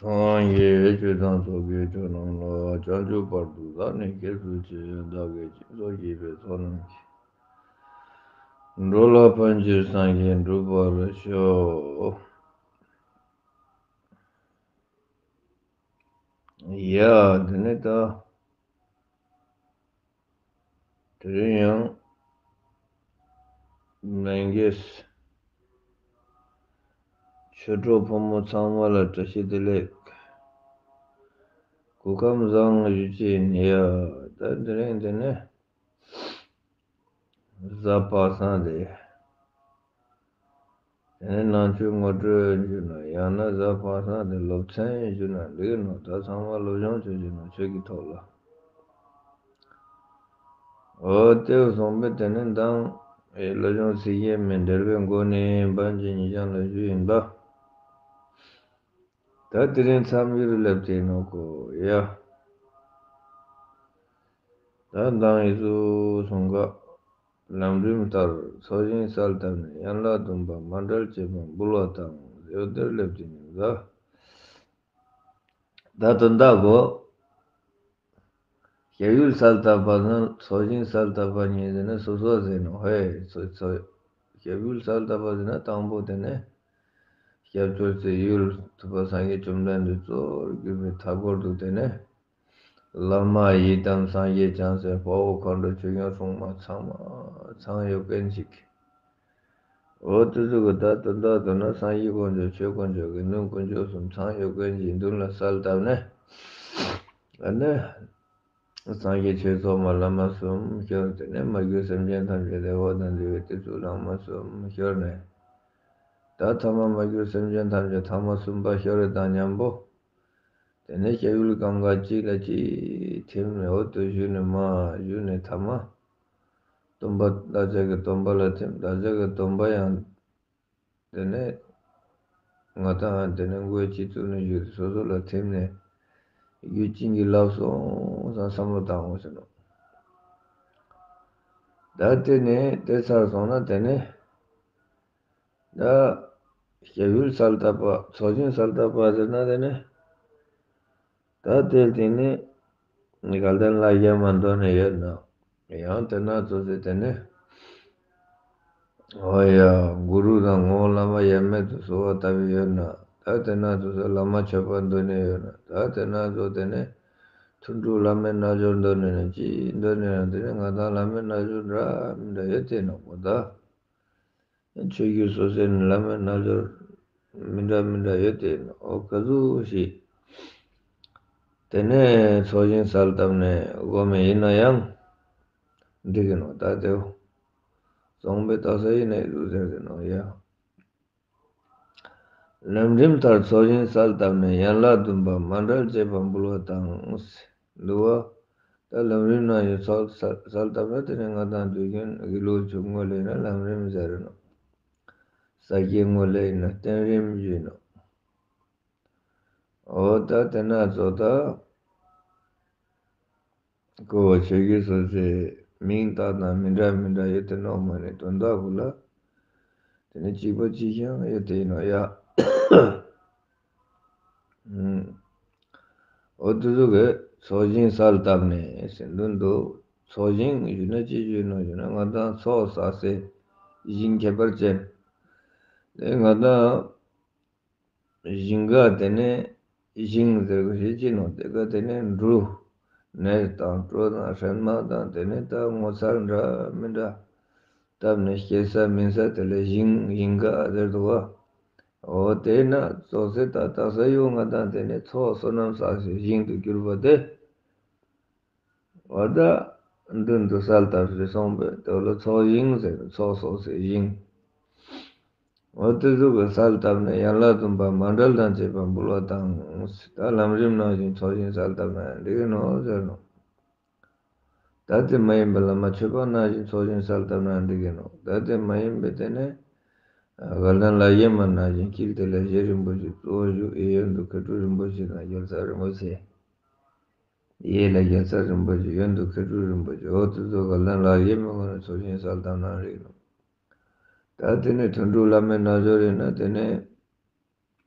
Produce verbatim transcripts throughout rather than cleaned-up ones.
སངས་རྒྱས་ཆོས་དང་ཚོགས་ཀྱི་མཆོག་རྣམས་ལ། བྱང་ཆུབ་བར་དུ་བདག་ནི་སྐྱེས་སུ་མཆི། བདག་གིས་སྦྱིན་སོགས་བགྱིས་པའི་ཚོགས་རྣམས་ཀྱིས། འགྲོ་ལ་ཕན་ཕྱིར་སངས་རྒྱས་འགྲུབ་པར་ཤོག། ཡ། དེ་ནས་ད། དེ་རིང་ཡང་། ལྷན་རྒྱས། ཆོས་གྲོགས་ཕོ་མོ་ཚང་མ་ལ་བཀྲ་ཤིས་བདེ་ལེགས། སྐུ་ཁམས་བཟང་ཞུ་ཅི་ཡིན་ཡ། ད་དེ་རིང་དེ་ནས། གཟའ་པ་སངས་དེ། དེ་ནས་ནང་ཆོས་ངོ་སྤྲོད་ཞུ་ན། ཡང་ན་གཟའ་པ་སངས་དེ་སློབ་ཚན་ཞུ་ན་འགྲིག་ནོ། ད་ཚང་མ་སློབ་སྦྱོང་བྱེད་ཀྱི་ནོ། ཆོས་ཀྱི་ཐོག་ལ། འོ་དེ་སོང་པས་དེ་ནས་མདང་ཨེ་སློབ་སྦྱོང་ཚིག་བརྒྱད་མའི་འགྲེལ་པའི་སྒོ་ནས་བན་ཆེན་ཉིད་ཀྱང་ལ་ཞུས་ཡིན་པ། ད་དེ་རིང་མཚམས་ཡུལ་སླེབས་ཏེ་ནོ་ཀོ་ཡ། ད་མདང་ཡིན་སུ་སོང་ག། ལམ་རིམ་ལྟར་ཚོགས་ཞིང་གསལ་བཏབ་ནས། ཡན་ལག་བདུན་པ་མཎྜལ་བཅས་པ་འབུལ་བ་དང་། ཡོད་དེར་སླེབས་ཏེ་ནི་ད། ད་དོན་དག་གོ། ཞབས་ཡུལ་གསལ་བཏབ་པ་དང་ཚོགས་ཞིང་གསལ་བཏབ་པ་གཉིས་ཟེར་ན་སོ་སོ་ཟེར་ནོ། ཧེ་སོ་སོ། ཞབས་ཡུལ་གསལ་བཏབ་པ་ཟེར་ན་དང་པོ་དེ་ནས་སྐྱབས་བཅོལ་ཚེ་ཡུལ་ཐུབ་པ་སངས་རྒྱས་བཅོམ་ལྡན་འདས་གཙོ་བོར་གྱུར་པའི་མཐའ་སྐོར་དུ་དེ་ནས་བླ་མ་ཡི་དམ་སངས་རྒྱས་བྱང་སེམས་དཔའ་བོ་མཁའ་འགྲོ་ཆོས་སྐྱོང་སྲུང་མ་ཚང་མ་ཚང་ཡོད་མཁན་ཞིག། འོ་དེ་ཚོ་གི་ད་དོན་དག་དོན་ན་སངས་རྒྱས་དཀོན་མཆོག་ཆོས་དཀོན་མཆོག་དགེ་འདུན་དཀོན་མཆོག་གསུམ་ཚང་ཡོད་མཁན་གྱི་མདུན་ལ་གསལ་བཏབ་ནས། ཨ་ནི། སངས་རྒྱས་ཆོས་ཚོགས་མ་བླ་མ་གསུམ་ཤོར། དེ་ནས་མ་གྱུར་སེམས་ཅན་ཐམས་ཅད་བདེ་བ་དང་འབྲེལ་བའི་གཏེར་ཆོས་བླ་མ་གསུམ་ཤོར་ནས། ད་ཐ་མ་མ་གྱུར་སེམས་ཅན་ཐམས་ཅད་ཐ་མ་གསུམ་པ་ཤོར་རེ་དང་མཉམ་པོ། དེ་ནས་ཞབས་ཡུལ་གང་ག་གཅིག་ལ་གཅིག་ཐིམ་ནས། འོ་དེ་ཞུས་ནས་མ་ཞུས་ནས་ཐ་མ། སྟོན་པ་བདག་ཅག་གི་སྟོན་པ་ལ་ཐིམ། བདག་ཅག་གི་སྟོན་པ་ཡང་། དེ་ནས་ང་དང་དེ་ནས་མགོའི་སྤྱི་གཙུག་ནས་བཞུགས་སོ་སོ་ལ་ཐིམ་ནས། རྒྱུད་བྱིན་གྱིས་བརླབས་སོང་བསམ་བསམ་བློ་བཏང་འོང་ཟེར་ནོ། ད་དེ་ནས་དེ་ཚར་སོང་ན་དེ་ནས། ད་ཞབས་ཡུལ་གསལ་བཏབ་པ། ཚོགས་ཞིང་གསལ་བཏབ་པ་ཟེར་ན་དེ་ནས། ད་དེ་དེ་ནས་དགའ་ལྡན་ལྷ་བཞི་མ་འདོན་ནས་ཡོད་ན། ཡང་དེ་ན་ཚོ་ཟེར་དེ་ནས། འོ་ཡ། གུ་རུ་དང་ངོ་བོ་བླ་མ་དབྱེར་མེད་དུ་གསོལ་བ་བཏབ་ཡོད་ན། ད་དེ་ན་ཚོ་ཟེར་བླ་མ་མཆོད་པ་འདོན་ནས་ཡོད་ན། ད་དེ་ན་ཚོ་དེ་ནས་ཐུན་དྲུག་བླ་མའི་རྣལ་འབྱོར་འདོན་ནས་ན་ཅི་འདོན་ནས་ན། དེ་ནས་ང་དང་བླ་མའི་རྣལ་འབྱོར་འདྲ་མི་འདྲ་ཡོད་དེ་ནོ་གོ་ད། ཆོས་བརྒྱུད་སོ་སོའི་ནི་བླ་མའི་རྣལ་འབྱོར་མི་འདྲ་མི་འདྲ་ཡོད་དེ། འོ་ག་ཟུག་ཞིག་དེ་ནས་ཚོགས་ཞིང་གསལ་བཏབ་ནས་སྒོམ་མེ་ཡིན་ན་ཡང་འགྲིག་གི་ནོ། ད་དེའོ་གསུངས་པའི་རྟགས་གསལ་ཡིན་ནས་ལུགས་ཟེར་གི་ནོ་ཡ། ལམ་རིམ་ལྟར་ཚོགས་ཞིང་གསལ་བཏབ་ནས། ཡན་ལག་བདུན་པ་མཎྜལ་བཅས་པ་འབུལ་བ་དང་། འདུལ་བ། ད་ལམ་རིམ་ནང་ཡོད་ཚོགས་གསལ་བཏབ་ན་དེ་ནས་ང་དང་དུས་རྒྱུན་དགེ་ལུགས་ཆོས་ངོས་ལེན་ན་ལམ་རིམ་ཟེར་ནོ། ས་སྐྱའི་ངོས་ལེན་ན་བསྟན་རིམ་ཞུས་ནོ། འོ་ད་དེ་ན་ཚོ་ད། ཀོ་བ་ཆོས་བརྒྱུད་སོ་སོའི་མིང་བཏགས་དང་མི་འདྲ་མི་འདྲ་ཡོད་དེ་ནོ་མ་ནི་དོན་དག་གུ་ལ། དེ་ནི་གཅིག་པ་གཅིག་རྐྱང་ཡོད་དེ་ཡིན་ནོ་ཡ། ཨུམ། འོ་དེ་ཚོ་གི་ཚོགས་ཞིང་གསལ་བཏབ་ནས་ཟེར་འདུག་འདུག་ཚོགས་ཞིང་ཞུས་ན་ཅི་ཞུས་ནོ་ཞུས་ན་ང་དང་ཚོགས་བསགས་སའི་ཞིང་ཁྱད་པར་ཅན། དེ་ང་དང་ཞིང་ཁ་དེ་ནས་ཞིང་ཟེར་གི་ཞིག་ཅི་ནོ། དེ་ག་དེ་ནས་འབྲུ་ནས་དང་གྲོ་དང་སྲན་མ་དང་དེ་ནས་ད་ངོ་མཚར་འདྲ་མི་འདྲ་བཏབ་ནས་སྐྱེ་ས་སྨིན་ས་དེ་ལ་ཞིང་ཞིང་ཁ་ཟེར་འདུག་བ། འོ་དེས་ན་ཚོགས་ཟེར་ད་དག་ས་ཡོད་ང་དང་དེ་ནས་ཚོགས་བསོད་ནམས་བསགས་ཤིང་ཞིང་དུ་གྱུར་པ་དེ། འོ་ད། མདུན་དུ་གསལ་བཏབ་ཞེས་གསུངས་པས་དེ་ལ་ཚོགས་ཞིང་ཟེར། ཚོགས་གསོག་སའི་ཞིང་། འོ་དེ་ཚོ་གི་གསལ་བཏབ་ནས་ཡན་ལག་བདུན་པ་མཎྜལ་དང་བཅས་པ་འབུལ་བ་དང་། ད་ལམ་རིམ་ནང་བཞིན་ཚོགས་ཞིང་གསལ་བཏབ་ན་ཡང་འགྲིག་གི་ནོ་ཟེར་ནོ། ད་དེ་མ་ཡིན་པའི་བླ་མ་མཆོད་པ་ནང་བཞིན་ཚོགས་ཞིང་གསལ་བཏབ་ན་འགྲིག་གི་ནོ། ད་དེ་མ་ཡིན་པའི་དེ་ནས་དགའ་ལྡན་ལྷ་བཞི་མ་ནང་བཞིན་དཀྱིལ་དེ་ལ་རྗེ་རིན་པོ་ཆེ་གཙོ་བོ་བཞུགས། ཡེ་གཡོན་དུ་མཁས་གྲུབ་རིན་པོ་ཆེ་དང་རྒྱལ་ཚབ་རིན་པོ་ཆེ། ཡེ་ལ་རྒྱལ་ཚབ་རིན་པོ་ཆེ། གཡོན་དུ་མཁས་གྲུབ་རིན་པོ་ཆེ། འོ་དེ་ཚོ་དགའ་ལྡན་ལྷ་བཞི་མའི་ངོས་ནས་ཚོགས་ཞིང་གསལ་བཏབ་ན་འགྲིག་ནོ། ད་དེ་ནས་ཐུན་དྲུག་བླ་མའི་རྣལ་འབྱོར་ཡིན་ན་དེ་ནས་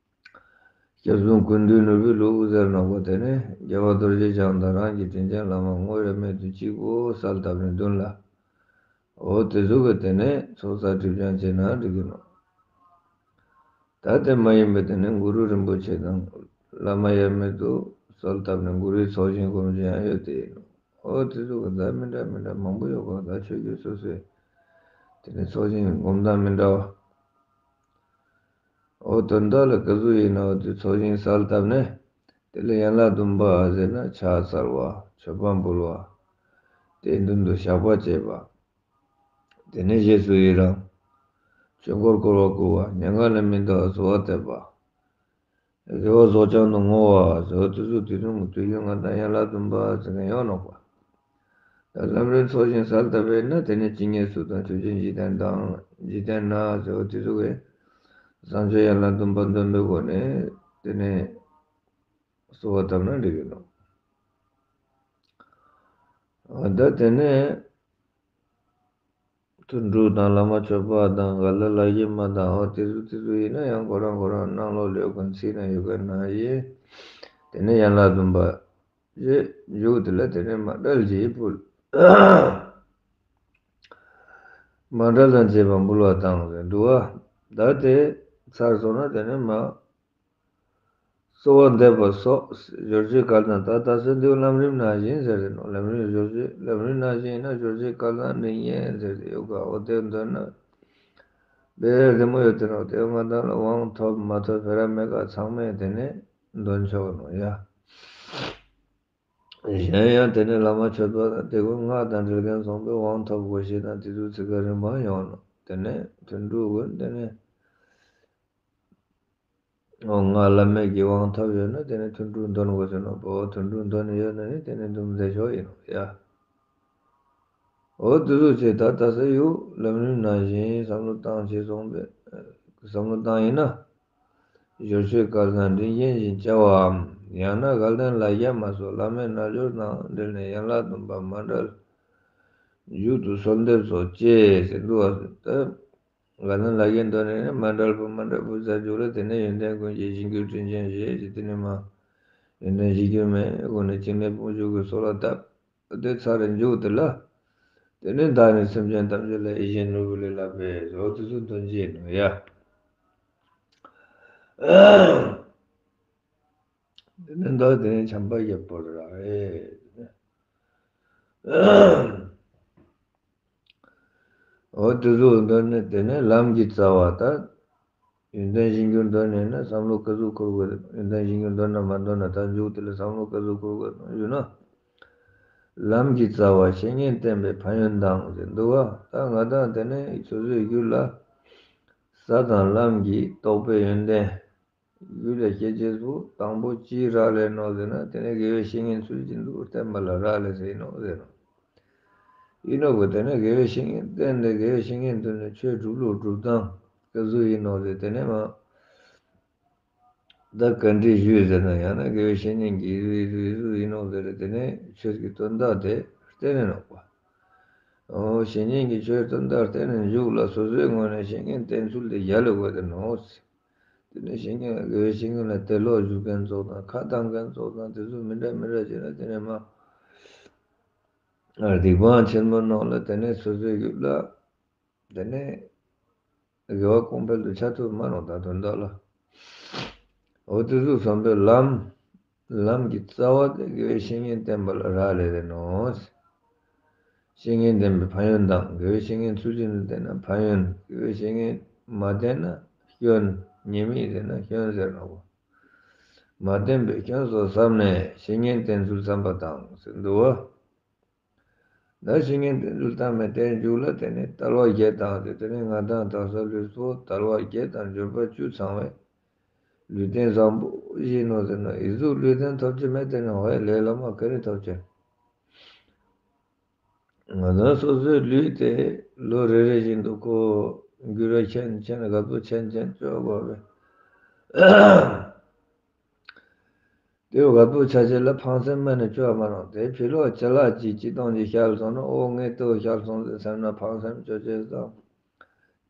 སྐྱབས་གསུམ་ཀུན་འདུས་ནོར་བུའི་ལུགས་ཟེར་ནོ་གོ། དེ་ནས་རྒྱལ་བ་རྡོ་རྗེ་འཆང་དང་རང་གི་དྲིན་ཅན་བླ་མ་དངོས་རེ་མེད་དུ་གཅིག་པོ་གསལ་བཏབ་ནས་མདུན་ལ། འོ་དེ་ཚོ་གི་དེ་ནས་ཚོགས་བསགས་སྒྲིབ་སྦྱང་བྱས་ན་འགྲིག་གི་ནོ། ད་དེ་མ་ཡིན་པའི་དེ་ནས་གུ་རུ་རིན་པོ་ཆེ་དང་བླ་མ་དབྱེར་མེད་དུ་གསལ་བཏབ་ནས་གུ་རུའི་ཚོགས་ཞིང་སྒོམ་བྱེད་ཡང་ཡོད་དེ་ཡིན་ནོ། འོ་དེ་ཚོ་གི་ད་མི་འདྲ་མི་འདྲ་མང་པོ་ཡོད་གོ། ད་ཆོས་བརྒྱུད་སོ་སོའི་དེ་ནས་ཚོགས་ཞིང་སྒོམ་སྟངས་མི་འདྲ་བ། འོ་དོན་དག་ལ་ག་ཟུག་ཡིན་ན་འོ་དེ་ཚོགས་ཞིང་གསལ་བཏབ་ནས། དེ་ལ་ཡན་ལག་བདུན་པ་ཟེར་ན་ཕྱག་འཚལ་བ། མཆོད་པ་འབུལ་བ། དེའི་མདུན་དུ་བཤགས་པ་བྱེད་པ། དེ་ནས་རྗེས་སུ་ཡི་རང་། ཆོས་འཁོར་བསྐོར་བར་བསྐུལ་བ། ཉེན་ཁ་ལས་མི་འདའ་བར་གསོལ་བ་འདེབས་པ། དགེ་བ་རྫོགས་བྱང་དུ་བསྔོ་བ་ཟེར་བ་དེ་ཚོ་དེ་རིང་དུས་རྒྱུན་ང་དང་ཡན་ལག་བདུན་པ་ཟེར་མཁན་ཡོད་ནོག་པ། ད་ལམ་རིམ་ཚོགས་ཞིང་གསལ་བཏབ་པས་ན་དེ་ནས་ཇི་སྙེད་སུ་དང་ཆོས་ཅན་འཇིག་རྟེན་དང་འཇིག་རྟེན་ན་ཟེར་བ་དེ་ཚོ་གི་བཟང་སྤྱོད་ཡན་ལག་བདུན་པ་འདོན་པའི་སྒོ་ནས་དེ་ནས་གསོལ་བ་བཏབ་ན་འགྲིག་གི་ནོ། ད་དེ་ནས་ཐུན་དྲུག་དང་བླ་མ་མཆོད་པ་དང་ག་ལ་ལ་ཡེ་མ་དང་འོ་དེ་ཚོ་དེ་ཚོ་ཡིན་ན་ཡང་ཁོ་རང་ཁོ་རང་ནང་ལོགས་ལ་ཡོད་མཁན་ཚིག་ན་ཡོད་མཁན་ན་ཡེ། དེ་ནས་ཡན་ལག་བདུན་པ་ཞེས་མཇུག་དེ་ལ་དེ་ནས་མཎྜལ་གྱིས་འབུལ། མཎྜལ་དང་བཅས་པ་འབུལ་བ་དང་ཟེར་འདུག་བ། ད་དེ་ཚར་སོང་ན་དེ་ནས་མ། གསོལ་བ་འདེབས་པ་སོགས་སྦྱོར་བྱེད་སྐལ་བཟང་ད་ལྟ་སེ་འདུག་ལམ་རིམ་ནང་བཞིན་ཟེར་ཏེ་ནོ། ལམ་རིམ་སྦྱོར་བྱེད་ལམ་རིམ་ནང་བཞིན་ཡིན་ན་སྦྱོར་བྱེད་སྐལ་བཟང་འདི་ཉན་ཟེར་ཏེ་ཡོད་ག། འོ་དེ་འདོན་ན་དཔེ་རི་མོ་ཡོད་དེ་ནོ། དེ་ང་དང་ལ་དབང་ཐོབ་མ་ཐོབ་བེ་ར་མེད་ག། ཚང་མས་དེ་ནས་འདོན་ཆོག་ནོ་ཡ། གཞན་ཡང་དེ་ནས་བླ་མ་མཆོད་པ་དང་དེ་ཀུན་སྔགས་དང་འབྲེལ་མཁན་སོང་པའི་དབང་ཐོབ་དགོས་ཤེས་དང་དེ་ཚོ་ཚིག་ཁ་རིམ་པ་ཡོང་ནོ། དེ་ནས་ཐུན་དྲུག་ཀུན་དེ་ནས། འོ་ང་བླ་མེད་ཀྱི་དབང་ཐོབ་ཡོད་ན་དེ་ནི་ཐུན་དྲུག་འདོན་དགོས་ཟེར་ནོ། འོ་ཐུན་དྲུག་འདོན་ཡོད་ན་ནི་དེ་ནི་འདུམ་མཛད་ཆོག་ཡིན་ནོ་ཡ། འོ་དེ་ཚོ་བྱས་ད་ལྟ་ས་ཡུག་ལམ་རིམ་ནང་བཞིན་བསམ་བློ་བཏང་བྱས་སོང་པས། བསམ་བློ་བཏང་ཡིན་ན། སྦྱོར་ཆོས་སྐལ་བཟང་མགྲིན་རྒྱན་བཞིན་བྱ་བའམ། ཡང་ན་དགའ་ལྡན་ལ་རྒྱ་མ་སོགས་བླ་མའི་རྣལ་འབྱོར་དང་འབྲེལ་ནས་ཡན་ལག་བདུན་པ་མཎྜལ་མཇུག་ཏུ་གསོལ་འདེབས་སོགས་བཅས་ཟེར་འདུག་བ། ད། དགའ་ལྡན་ལ་རྒྱ་འདོན་ནས་མཎྜལ་ཕུལ། མཎྜལ་ཕུལ་ཚར་རྗེས་ལ་དེ་ནས་ཡོན་ཏན་ཀུན་གྱི་གཞིར་གྱུར་དྲིན་ཅན་ཞེས་བྱས་དེ་ནས་མ། ཡོན་ཏན་གཞིར་གྱུར་མའི་སྒོ་ནས་ཕྲིན་ལས་དཔུང་འཇུག་གི་གསོལ་བ་བཏབ། དེ་ཚར་རེ་མཇུག་དེ་ལ། དེ་ནས་བདག་ནི་སེམས་ཅན་ཐམས་ཅད་ལ་ཡིད་བཞིན་ནོར་བུ་ལས་བསླབས་པའི་རོ་དེ་ཚོ་འདོན་བྱེད་ནོ་ཡ། དེ་ནས་བདག་དེ་ནས་བྱམས་པ་རྒྱལ་པོར་ར་ཨེ། འོ་དེ་ཚོ་འདོན་ནས་དེ་ནས་ལམ་གྱི་རྩ་བ་དང་། ཡོན་ཏན་གཞིར་གྱུར་འདོན་ནས་ན་བསམ་བློ་ག་ཟུག་འཁོར་དགོས། ཡོན་ཏན་གཞིར་གྱུར་འདོན་ན་མ་འདོན་ན་ད་མཇུག་དེ་ལ་བསམ་བློ་ག་ཟུག་འཁོར་དགོས་ཞུ་ན། ལམ་གྱི་རྩ་བ་བཤེས་གཉེན་བསྟེན་པའི་ཕན་ཡོན་དང་ཟེར་འདུག་བ། ད་ང་དང་དེ་ནས་སོ་སོའི་རྒྱུད་ལ་ས་དང་ལམ་གྱི་རྟོགས་པའི་ཡོན་ཏན། རྒྱུད་ལ་སྐྱེ་བྱེད་སུ་དང་པོ་ཅིའི་རག་ལས་ནོ་ཟེར་ན་དེ་ནས་དགེ་བའི་བཤེས་གཉེན་ཚུལ་བཞིན་དུ་བསྟེན་པ་ལ་རག་ལས་ཟེར་ཡིན་ནོ་ཟེར་ནོ། ཡིན་ནོ་གི་དེ་ནས་དགེ་བའི་བཤེས་གཉེན་བསྟེན་ཏེ་དགེ་བའི་བཤེས་གཉེན་དུ་ནས་ཆོས་སྒྲུབ་ལུགས་སྒྲུབ་སྟངས་ག་ཟུག་ཡིན་ནོ་ཟེར་དེ་ནས་མ། ད་ག་འདྲས་ཞུས་ཟེར་ན་ཡང་ན་དགེ་བའི་བཤེས་གཉེན་གྱིས་རུས་རུས་རུས་ཡིན་ནོ་ཟེར་དེ་ནས་ཆོས་ཀྱི་དོན་དག་དེ་བསྟན་ནས་ནོག་པ། འོ་བཤེས་གཉེན་གྱིས་ཆོས་དོན་དག་བསྟན་ནས་མཇུག་ལ་སོ་སོའི་ངོས་ནས་བཤེས་གཉེན་བསྟེན་ཚུལ་དེ་རྒྱལ་ལ་དགོས་དེ་ནོ། དེ་ནས་བཤེས་གཉེན་དགེ་བའི་བཤེས་གཉེན་ལ་དད་ལོག་ཞུགས་མཁན་ཚོ་དང་ཁ་བཏང་མཁན་ཚོ་དང་དེ་ཚོ་མི་འདྲ་མི་འདྲ་བྱས་ན་དེ་ནས་མ། སྡིག་སྤང་ཆེན་མོ་ནང་ལ་དེ་ནས་སོ་སོའི་རྒྱུད་ལ། དེ་ནས་དགེ་བ་གོང་འཕེལ་དུ་ཆ་ཐུབ་མ་རུང་ད་དོན་དག་ལ། འོ་དེ་ཚོ་བསམ་པའི་ལམ། ལམ་གྱི་རྩ་བ་དེ་དགེ་བའི་བཤེས་གཉེན་བསྟེན་པ་ལ་རག་ལས་རེད་ནོ། བཤེས་གཉེན་བསྟེན་པའི་ཕན་ཡོན་དང་དགེ་བའི་བཤེས་གཉེན་ཚུལ་བཞིན་དུ་བསྟེན་ན་ཕན་ཡོན། དགེ་བའི་བཤེས་གཉེན་མ་བསྟེན་ན་སྐྱོན། ཉེས་དམིགས་ཟེར་ན་སྐྱོན་ཟེར་ནོ། མ་བསྟེན་པའི་སྐྱོན་སོགས་བསམ་ནས་བཤེས་གཉེན་བསྟེན་ཚུལ་བསམ་པ་དང་ཟེར་འདུག་བ། ད་བཤེས་གཉེན་བསྟེན་ཚུལ་བསམ་པའི་སྟེང་མཇུག་ལ་དེ་ནི་དལ་བ་བརྒྱད་དང་དེ་དེ་ནི་ང་དང་དག་ས་ལུས་པོ་དལ་བ་བརྒྱད་དང་འབྱོར་པ་བཅུ་ཚང་བའི་ལུས་རྟེན་བཟང་པོ་ཡིན་ནོ་ཟེར་ན་ཨི་ཟུག་ལུས་རྟེན་ཐོབ་ཀྱི་མེད་དེ་ནི་ཧོའི་ལས་སླ་མ་ག་རེ་ཐོབ་ཀྱི། ང་དང་སོ་སོའི་ལུས་དེ་ལོ་རེ་རེ་བཞིན་དུ་ཁོ་འགྱུར་བ་ཆེན་ཆེན་རྒད་པོ་ཆེན་ཆེན་སྐྱོ་དགོས་པས། དེ་རྒད་པོ་ཆ་ཆེ་ལ་ཕངས་སེམས་མ་ནས་སྐྱོ་བ་མ་རུང་། དེ་ཕྱི་ལོགས་ཅ་ལག་ཅིག་ཅི་གཏོང་ཅིག་ཤར་སོང་ན་ཨོ་ངའི་ལྟོ་ཤར་སོང་ཟེར་སེམས་ན་ཕངས་སེམས་སྐྱོ་ཅེས་དང་།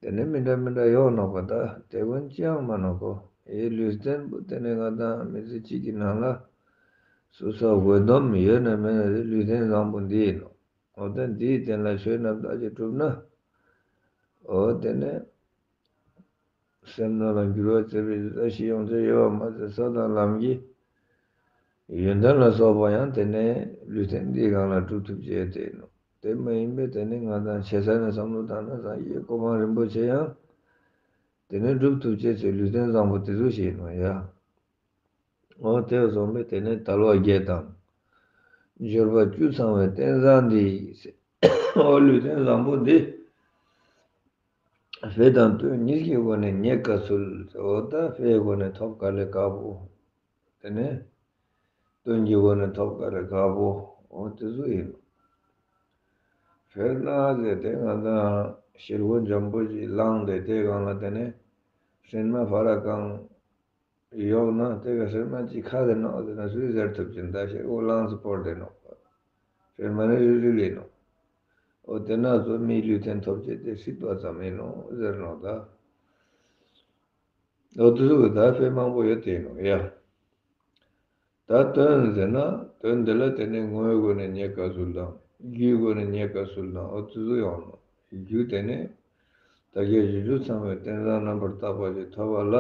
དེ་ནས་མི་འདྲ་མི་འདྲ་ཡོང་ནོག་པ། ད་དེ་ཀུན་ཅི་ཡང་མ་ནོག་གོ། ཨེ་ལུས་རྟེན་པོ་དེ་ནི་ང་དང་མི་ཚེ་གཅིག་གི་ནང་ལ་སོ་སོ་འོད་སྡོམ་ཡོད་ན་མེད་ན་རེད། ལུས་རྟེན་བཟང་པོ་འདི་ཡིན་ནོ། འོ་ད་འདིའི་རྟེན་ལ་ཆོས་རྣམ་དག་ཅིག་བསྒྲུབས་ན། འོ་དེ་ནས་སེམས་ནང་ལ་འགྱུར་བ་བྱེད་པའི་ཡུལ་ཟག་ཤེས་ཡོང་ཚད་ཡོད་པ་མ་ཟད། ས་དང་ལམ་གྱི་ཡོན་ཏན་ལ་སོགས་པ་ཡང་དེ་ནས་ལུས་རྟེན་འདིའི་སྒང་ལ་སྒྲུབ་ཐུབ་ཅེས་དེ་ཡིན་ནོ། དེ་མ་ཡིན་པའི་དེ་ནི་ང་དང་ཆེ་ས་ནས་བསམ་བློ་བཏང་ན་སངས་རྒྱས་གོ་འཕང་རིན་པོ་ཆེ་ཡང་དེ་ནས་སྒྲུབ་ཐུབ་ཅེས་ཚེ་ལུས་རྟེན་བཟང་པོ་དེ་ཚོ་ཞིག་ཡིན་ནོ་ཡ། འོ་དེ་བཟུང་བས་དེ་ནས་དལ་བ་བརྒྱད་དང་། འབྱོར་པ་བཅུ་ཚང་བའི་རྟེན་བཟང་འདི། འོ་ལུས་རྟེན་བཟང་པོ་འདི། དཔེ་དང་དོན་གཉིས་ཀྱི་སྒོ་ནས་རྙེད་དཀའ་ཚུལ། འོ་ད་དཔེའི་སྒོ་ནས་ཐོབ་དཀའ་ལས་ཁག་པོ། དེ་ནས་དོན་གྱི་སྒོ་ནས་ཐོབ་དཀའ་ལས་ཁག་པོ། འོ་དེ་ཚོ་ཡིན་ནོ། དཔེར་ན་ཟེར་ཏེ་ང་དང་ཤེལ་སྒོ་འཇམ་པོ་ཞིག་བླངས་ཏེ་དེའི་སྒང་ལ་དེ་ནས་ཧྲེན་མ་ཕ་ར་གང་གཡོགས་ན་དེ་ག་ཧྲེན་མ་གཅིག་ཁ་དེ་ནོག་ཟེར་ན་སུས་ཟེར་ཐུབ་ཀྱིན། ད་ཤེལ་སྒོ་བླངས་སུ་སྤོར་དེ་ནོག་པ། ཧྲེན་མ་ནི་རིལ་རིལ་ཡིན་ནོག། འོ་དེ་ན་ཚོ་མིའི་ལུས་རྟེན་ཐོབ་ཅེས་དེ་སྲིད་པ་ཙམ་ཡིན་ནོ་ཟེར་ནོ་ད། འོ་དེ་ཚོ་གི་ད་དཔེ་མང་པོ་ཡོད་དེ་ཡིན་ནོ་ཡ། ད་དོན་ཟེར་ན་དོན་འདི་ལ་དེ་ནས་ངོ་བོའི་སྒོ་ནས་རྙེད་དཀའ་ཚུལ་དང་། རྒྱུའི་སྒོ་ནས་རྙེད་དཀའ་ཚུལ་དང་། འོ་དེ་ཚོ་ཡོང་ནོ། རྒྱུ་དེ་ནས་དལ་བརྒྱད་བཞི་བཅུ་ཚང་བའི་རྟེན་བཟང་རྣམ་པར་དག་པ་ཞིག་ཐོབ་པ་ལ།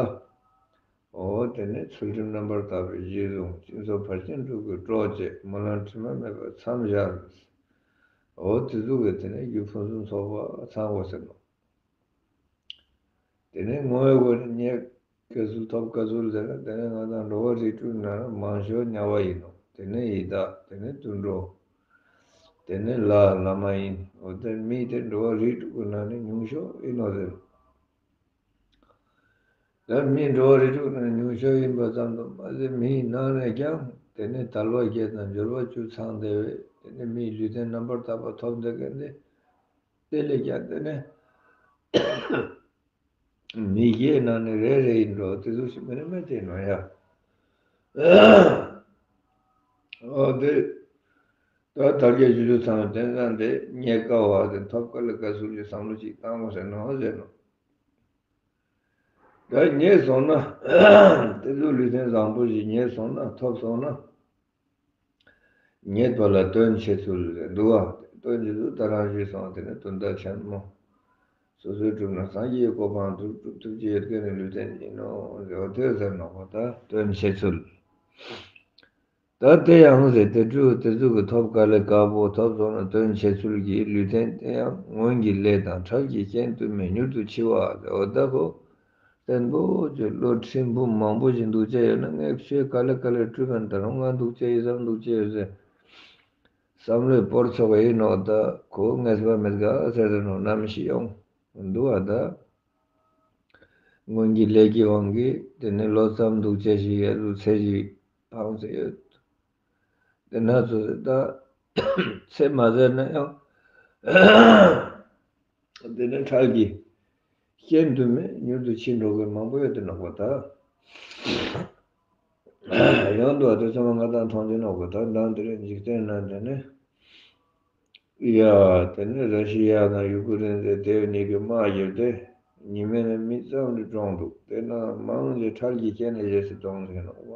འོ་དེ་ནས་ཚུལ་ཁྲིམས་རྣམ་པར་དག་པའི་གཞི་བཟུང་། སྦྱིན་སོགས་ཕར་ཕྱིན་དྲུག་གི་གྲོགས་བྱས། སྨོན་ལམ་དྲི་མ་མེད་པར་མཚམས་སྦྱར། འོ་དེ་ཚོ་གི་དེ་ནས་རྒྱུ་ཕུན་སུམ་ཚོགས་པ་ཚང་དགོས་ཟེར་ནོ། དེ་ནས་ངོ་བོའི་སྒོ་ནས་རྙེད་དཀའ་ཚུལ་ཐོབ་དཀའ་ཚུལ་ཟེར་ན། དེ་ནས་ང་དང་འགྲོ་བ་རིགས་དྲུག་ནང་མང་ཤོས་དམྱལ་བ་ཡིན་ནོ། དེ་ནས་ཡི་དྭགས། དེ་ནས་དུད་འགྲོ། དེ་ནས་ལྷ་ལྷ་མ་ཡིན། འོ་དེ་མི་དེ་འགྲོ་བ་རིགས་དྲུག་གི་ནང་ནས་ཉུང་ཤོས་ཡིན་ནོ་ཟེར། ད་མི་འགྲོ་བ་རིགས་དྲུག་ནང་ཉུང་ཤོས་ཡིན་པ་ཙམ་དུ་མ་ཟད། མིའི་ནང་ནས་ཀྱང་དེ་ནས་དལ་བ་བརྒྱད་དང་འབྱོར་པ་བཅུ་ཚང་བསྡད་པའི་དེ་ནས་མིའི་ལུས་རྟེན་རྣམ་པར་དག་པ་ཐོབ་བསྡད་མཁན་དེ། དེ་ལས་ཀྱང་དེ་ནས་མི་བརྒྱའི་ནང་ནས་རེ་རེ་ཡིན་འགྲོ། དེ་ཚོ་ཞིག་མི་ནི་མེད་དེ་ནོ་ཡ། འོ་དེ་ད་དལ་བརྒྱད་བཞི་བཅུ་ཚང་བའི་རྟེན་བཟང་དེ་རྙེད་དཀའ་བ་དེ་ཐོབ་དཀའ་ལས་དཀའ་ཚུལ་གྱི་བསམ་བློ་ཅིག་བཏང་དགོས་ཟེར་ནོ་ཟེར་ནོ། ད་རྙེད་སོང་ན། དེ་ཚོ་ལུས་རྟེན་བཟང་པོ་ཞིག་རྙེད་སོང་ན། ཐོབ་སོང་ན། རྙེད་པ་ལ་དོན་བྱེད་ཚུལ་ཟེར་འདུག་བ། དོན་བྱེད་ཚུལ་ད་རང་ཞུས་སོང་། དེ་ནི་དོན་དག་ཆེན་མོ། སོ་སོས་བསྒྲུབས་ན་སངས་རྒྱས་གོ་འཕང་སྒྲུབ་སྒྲུབ་ཐུབ་ཀྱི་ཡོད་མཁན་ནི་ལུས་རྟེན་ཡིན་ནོ་ཟེར་བ་དེ་ཟེར་ནོ་གོ། ད་དོན་བྱེད་ཚུལ། ད་དེ་ཡང་ཟེར་ཏེ། དེ་ཚོ་གི་ཐོབ་དཀའ་ལས་ཁག་པོ་ཐོབ་སོང་ན། དོན་བྱེད་ཚུལ་གྱི་ལུས་རྟེན་དེ་ཡང་སྔོན་གྱི་ལས་དང་འཕྲལ་གྱི་རྐྱེན་དུ་མས་མྱུར་དུ་འཆི་བ་ཟེར་བ་ད་གོ། བརྟན་པོ་ཅིག་བློ་ཁྲིམས་འབུམ་མང་པོ་ཞིག་འདུག་ཅེས་ཡོད་ན། ངས་ཆོས་ག་ལེ་ག་ལེ་བསྒྲུབས་པ་ད་རུང་ང་འདུག་ཅེས་ཡོད་ཙམ་འདུག་ཅེས་ཡོད་ཟེར། བསམ་བློའི་སྤོར་ཚོགས་ཡིན་ནོ། ད་ཁོ་ངེས་པ་མེད་ག་ཟེར་ཏེ་ནོ་ནམ་ཞིག་ཡོང་འདུག་བ་ད། སྔོན་གྱི་ལས་ཀྱི་དབང་གིས་དེ་ནི་ལོ་ཙམ་འདུག་ཅེས་ཞིག་ཡ་ལུ་ཚེ་ཞིག་འཕངས་ཚེ་ཡོད། དེ་ན་ཚོ་ད་ཚེ་མ་ཟད་ན་ཡང་དེ་ནི་འཕྲལ་གྱི་རྐྱེན་དུ་མས་མྱུར་དུ་འཆི་འགྲོ་མཁན་མང་པོ་ཡོད་དེ་ནོ་གོ་ད། ཡང་འདུག་བ། དེ་ཚང་མ་ང་དང་མཐོང་རྒྱུ་ནོ་གོ་ད། མདང་དེ་རིང་འཇིག་རྟེན་ན་དེ་ནི། ཡ། དེ་ནས་ར་ཤི་ཡ་དང་ཡུ་ཀེ་རེན་ཟེར་དེ་གཉིས་ཀྱི་དམག་བརྒྱབ་སྟེ། ཉི་མ་ནས་མི་ཙམ་རེ་གྲོངས་འདུག་དེ་ན་མང་ཆེ་འཕྲལ་གྱི་རྐྱེན་ལས་བྱས་ཏེ་གྲོངས་ཟིན་ནོ་བ།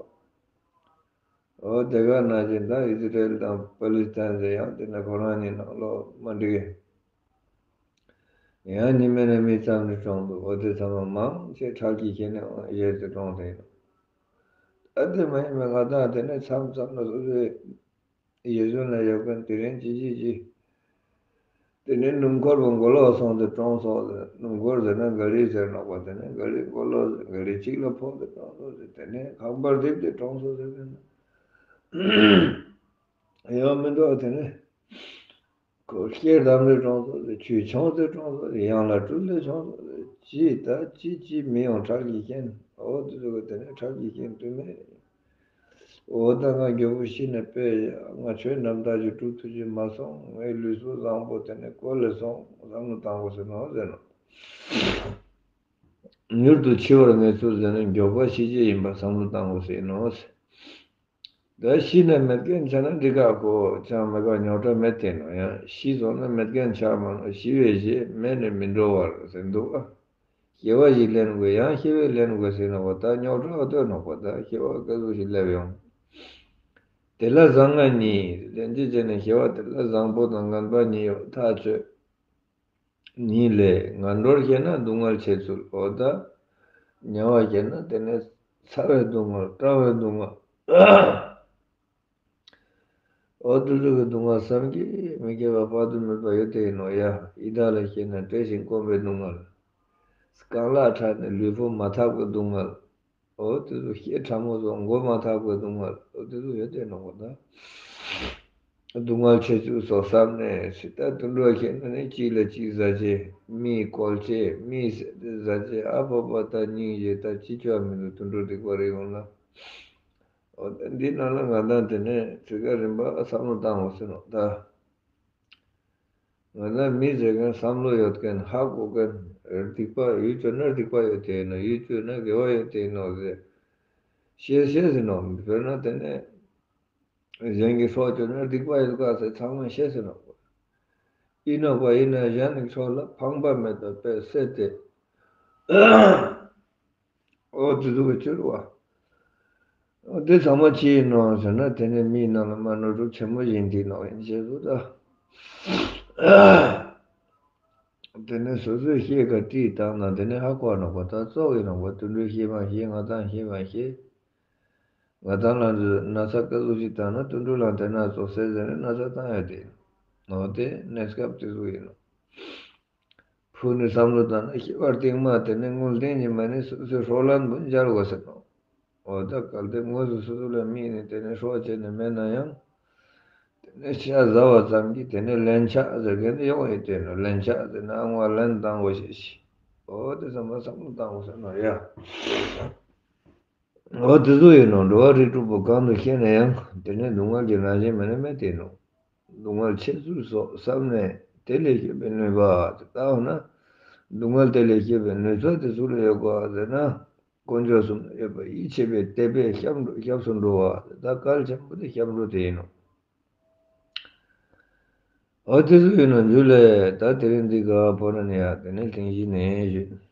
འོ་དེ་ག་ནང་བཞིན་ད་ཨི་ཟི་རེལ་དང་པ་ལི་སི་ཐན་ཟེར་ཡང་དེ་ན་ཁོ་རང་གཉིས་ནང་ལོགས་མ་འགྲིག་གི། ཡང་ཉི་མ་ནས་མི་ཙམ་རེ་གྲོངས་འདུག་འོ་དེ་ཚང་མ་མང་ཆེ་འཕྲལ་གྱི་རྐྱེན་ལས་བྱས་ཏེ་གྲོངས་ཏེ་ཡིན་ནོ། ཨ་དེ་མ་ཡིན་པའི་ང་དང་དེ་ནས་མཚམས་མཚམས་ལ་སོ་སོའི་ཡིད་བཞིན་ལ་ཡོད་མཁན་དེ་རིང་ཅི་ཅི་ཅི། དེ་ནས་སྣུམ་འཁོར་བ་མགོ་ལོག་སོང་སྟེ་གྲོངས་སོང་ཟེར། སྣུམ་འཁོར་ཟེར་ན་ག་རི་ཟེར་ནོག་པ། དེ་ནས་ག་རི་མགོ་ལོག་ག་རི་གཅིག་ལ་ཕོག་སྟེ་གྲོངས་སོང་ཟེར། དེ་ནས་ཁང་པར་རྡིབ་སྟེ་གྲོངས་སོང་ཟེར་ཟེར་ན། ཡང་མི་འདུག་དེ་ནས་ཁོ་སྐྱེས་དམ་ལས་གྲོངས་སོང་ཟེར། ཆུས་མཆོངས་ཏེ་གྲོངས་སོང་ཟེར། གཡང་ལ་སྤྲུལ་ཏེ་གྲོངས་སོང་ཟེར། ཅི་ད་ཅི་ཅི་མི་ཡོང་འཕྲལ་གྱི་རྐྱེན། འོ་དེ་ཚོ་གི་དེ་ནས་འཕྲལ་གྱི་རྐྱེན་དུ་མས། འོ་ད་ང་མགྱོགས་པོ་ཤི་ནས་དཔེ་ང་ཆོས་རྣམ་དག་ཅིག་སྒྲུབ་ཐུབ་ཀྱི་མ་སོང་། ངའི་ལུས་པོ་བཟང་པོ་དེ་ནས་བཀོལ་ལས་སོང་བསམ་བློ་བཏང་དགོས་ཟེར་ནོ་ཟེར་ནོ། མྱུར་དུ་འཆི་བར་ངེས་ཚུལ་ཟེར་ན་མགྱོགས་པ་ཤི་རྒྱུ་ཡིན་པ་བསམ་བློ་བཏང་དགོས་ཟེར་ནོ་ཟེར། ད་ཤི་ནས་མེད་མཁན་ཆགས་ན་འགྲིག་ག་གོ། ཅང་མེད་ག་རྙོག་དྲ་མེད་དེ་ནོ། ཡང་ཤི་སོང་ན་མེད་མཁན་ཆགས་མ་ནོ། ཤི་བའི་རྗེས་མེད་ནས་མི་འགྲོ་བར་ཟེར་འདུག་ཨ། སྐྱེ་བ་ཞིག་ལེན་དགོས། ཡང་སྐྱེ་བ་ལེན་དགོས་ཟེར་ནོག་པ། ད་རྙོག་དྲ་ཡོད་ནོག་པ། ད་སྐྱེ་བ་སྐྱེ་གཟུགས་ཤིག་སླེབས་ཡོང་། དེ་ལ་བཟང་ངན་གཉིས། ལན་གཅིག་བྱས་ནས་སྐྱེ་བ་དེ་ལ་བཟང་པོ་དང་ངན་པ་གཉིས་ཡོད། ཐག་ཆོད། གཉིས་ལས། ངན་འགྲོར་སྐྱེས་ན་སྡུག་བསྔལ་ཆེ་ཚུལ། འོ་ད། དམྱལ་བར་སྐྱེས་ན་དེ་ནས་ཚ་བའི་སྡུག་བསྔལ། སྐྲག་པའི་སྡུག་བསྔལ། འོ་དེ་ཚོ་གི་སྡུག་བསྔལ་བསམ་གྱིས་མི་ཁྱབ་པ་དཔག་ཏུ་མེད་པ་ཡོད་དེ་ཡིན་ནོག་ཡ། ཡི་དྭགས་ལ་སྐྱེས་ན་བཀྲེས་ཤིང་སྐོམ་པའི་སྡུག་བསྔལ། རྐང་ལག་ཕྲ་ནས་ལུས་པོ་མ་ཐག་པའི་སྡུག་བསྔལ། འོ་དེ་ཚོ་སྐེ་ཕྲ་མོ་སོགས་མགོ་མ་ཐག་པའི་སྡུག་བསྔལ། འོ་དེ་ཚོ་ཡོད་དེ་ནོག་པ་ད། སྡུག་བསྔལ་ཆེ་ཚུལ་སོགས་བསམ་ནས་ཟེར། ད་དུད་འགྲོ་ཁྱེད་ནི་གཅིག་ལ་གཅིག་ཟ་བྱེད། མིའི་བཀོལ་བྱེད། མིའི་ཟས་དེ་ཟ་བྱེད། ཨ་ཕོ་པ་ད་སྙིང་རྗེ། ད་ཅི་བྱ་མི་འདུག་དུད་འགྲོ་སྡིག་པ་རེ་ཡོང་ན། འོ་ད་འདི་ནང་ལ་ང་དང་དེ་ནས་ཚིག་ཀ་རིམ་པ་བསམ་བློ་བཏང་འོ་ཟེར་ནོག་ད། ང་ལ་མི་ཟེར་མཁན་བསམ་བློ་ཡོད་མཁན་ཧ་གོ་མཁན་སྡིག་པ་ཡུལ་སྤྱོད་ན་སྡིག་པ་ཡོད་དེ་ཡིན་ནོག་ཡུལ་སྤྱོད་ན་དགེ་བ་ཡོད་དེ་ཡིན་ནོག་ཟེར། ཤེས་ཤེས་ཟེར་ནོག་དཔེར་ན་དེ་ནས་གཞན་གྱི་སྲོག་གཅོད་ན་སྡིག་པ་ཡོད་ག་ཟེར་ཚང་མས་ཤེས་ཟེར་ནོག་ཡིན་ནོག་པ། ཡིན་ན་གཞན་གྱི་སྲོག་ལ་ཕངས་པ་མེད་པར་དཔེ་བསད་དེ། འོ་དེ་ཚོ་གི་ཕྱིར་བ། འོ་དེ་ཚང་མ་ཅི་ཡིན་ནོག་ཟེར་ན་དེ་ནི་མིའི་ནང་ལ་མ་ནོར་འཁྲུལ་ཆེན་པོ་ཡིན་དེ་ནོག་ཡིན་ཞེས་སོ་ད། དེ་ནི་སོ་སོའི་ཤེས་ཀ་དྲིས་བཏང་ན་དེ་ནི་ཧ་གོ་ནོག་པ། ད་ཙོག་ཡིན་ནོག་པ། དུད་འགྲོའི་ཤེས་མ་ཤེས། ང་དང་ཤེས་མ་ཤེས། ང་དང་ལ་ན་ཚ་སྐབས་སུ་ཞིག་བཏང་ན་དུད་འགྲོ་ལ་དེ་ན་ཙོག་ཟེར་ཟེར་ནས་ན་ཚ་བཏང་ཡོད་དེ་ཡིན་ནོག་དེ་གནས་སྐབས་དེ་ཚོ་ཡིན་ནོག་ཕུགས་ནས་བསམ་བློ་བཏང་ན་སྐྱེ་བ་རྟིང་མ་དེ་ནི་དངོས་བསྟན་གྱི་མ་ནི་སོ་སོའི་སྲོག་ལན་དུ་འཇལ་དགོས་ཟེར་ནོག་འོ་ད་གལ་ཏེ་དངོས་སུ་སོ་སོ་ལ་དམིགས་ནས་དེ་ནི་སྲོག་བཅད་ནས་མེད་ན་ཡང་། དེ་ནི་ཤ་ཟ་བ་ཙམ་གྱིས་དེ་ནི་ལན་ཆགས་ཟེར་མཁན་དེ་ཡོང་ཡོད་དེ་ནོག་ལན་ཆགས་ཟེར་ན་ཨང་བ་ལན་བཏང་དགོས་ཤེས་ཤིག་འོ་དེ་ཚང་མ་བསམ་བློ་བཏང་དགོས་ཟེར་ནོག་ཡ། འོ་དེ་ཚོ་ཡིན་ནོག་འགྲོ་བ་རིགས་དྲུག་པོ་གང་དུ་སྐྱེས་ན་ཡང་དེ་ནི་སྡུག་བསྔལ་གྱི་རང་བཞིན་མ་ནི་མེད་དེ་ནོག་སྡུག་བསྔལ་ཆེ་ཚུལ་སོགས་བསམ་ནས་དེ་ལས་སྐྱེས་པའི་ནུས་པ་དེ་ལྟ་བ་ན། སྡུག་བསྔལ་དེ་ལས་སྐྱེས་པའི་ནུས་ཚད་དེ་སུ་ལ་ཡོད་ག་ཟེར་ན། དཀོན་མཆོག་གསུམ་ལ་ཡོད་པ་ཡིད་ཆེས་པའི་དད་པས་སྐྱབས་འགྲོ་སྐྱབས་སུ་འགྲོ་བ་དེ་ད་གལ་ཆེན་པོ་དེ་སྐྱབས་འགྲོ་དེ་ཡིན་ནོག་འོ་དེ་ཚོ་ཡིན་ནོག་འཇུ་ལེ། ད་དེ་རིང་འདི་ག་པོ་ར་ནི་ཡ་དེ་ནི་ཐེངས་བཞི་ནས་བཞུད།